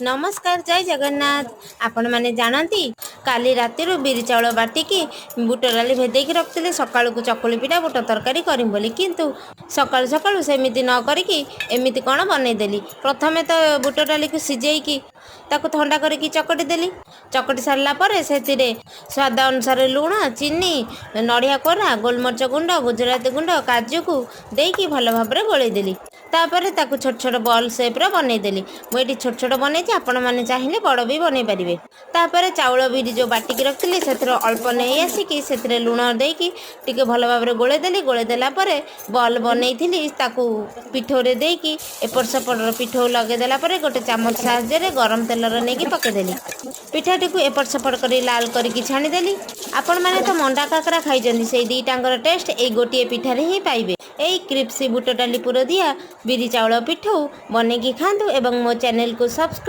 ନମସ୍କାର, ଜୟ ଜଗନ୍ନାଥ। ଆପଣମାନେ ଜାଣନ୍ତି, କାଲି ରାତିରୁ ବିରି ଚାଉଳ ବାଟିକି ବୁଟ ଡାଲି ଭେଦେଇକି ରଖିଥିଲି ସକାଳୁକୁ ଚକୁଳି ପିଠା ବୁଟ ତରକାରୀ କରିବି ବୋଲି। କିନ୍ତୁ ସକାଳୁ ସକାଳୁ ସେମିତି ନ କରିକି ଏମିତି କ'ଣ ବନେଇଦେଲି। ପ୍ରଥମେ ତ ବୁଟ ଡାଲିକୁ ସିଝେଇକି ତାକୁ ଥଣ୍ଡା କରିକି ଚକଟି ଦେଲି। ଚକଟି ସାରିଲା ପରେ ସେଥିରେ ସ୍ୱାଦ ଅନୁସାରେ ଲୁଣ, ଚିନି, ନଡ଼ିଆ କୋରା, ଗୋଲମରିଚ ଗୁଣ୍ଡ, ଗୁଜୁରାତି ଗୁଣ୍ଡ, କାଜୁକୁ ଦେଇକି ଭଲ ଭାବରେ ଗୋଳେଇ ଦେଲି। ତାପରେ ତାକୁ ଛୋଟ ଛୋଟ ବଲ୍ ସେପ୍ର ବନେଇଦେଲି। ମୁଁ ଏଠି ଛୋଟ ଛୋଟ ବନେଇଛି, ଆପଣମାନେ ଚାହିଁଲେ ବଡ଼ ବି ବନେଇ ପାରିବେ। ତାପରେ ଚାଉଳ ବିରି ଯେଉଁ ବାଟିକି ରଖିଥିଲି, ସେଥିରେ ଅଳ୍ପ ନେଇ ଆସିକି ସେଥିରେ ଲୁଣ ଦେଇକି ଟିକେ ଭଲ ଭାବରେ ଗୋଳେଇ ଦେଲି। ଗୋଳେଇ ଦେଲା ପରେ ବଲ୍ ବନେଇଥିଲି, ତାକୁ ପିଠଉରେ ଦେଇକି ଏପଟ ସେପଟର ପିଠଉ ଲଗେଇ ଦେଲା ପରେ ଗୋଟେ ଚାମଚ ସାହାଯ୍ୟରେ ଗରମ ତେଲରେ ନେଇକି ପକେଇଦେଲି। ପିଠାଟିକୁ ଏପଟ ସେପଟ କରି ଲାଲ କରିକି ଛାଣିଦେଲି। ଆପଣମାନେ ତ ମଣ୍ଡା କାକରା ଖାଇଛନ୍ତି, ସେଇ ଦୁଇଟାଙ୍କର ଟେଷ୍ଟ ଏଇ ଗୋଟିଏ ପିଠାରେ ହିଁ ପାଇବେ। ଏଇ କ୍ରିପ୍ସି ବୁଟ ଡାଲି ପୁର ଦିଆ ବିରି ଚାଉଳ ପିଠଉ ବନେଇକି ଖାଆନ୍ତୁ ଏବଂ ମୋ ଚ୍ୟାନେଲକୁ ସବସ୍କ୍ରାଇବ୍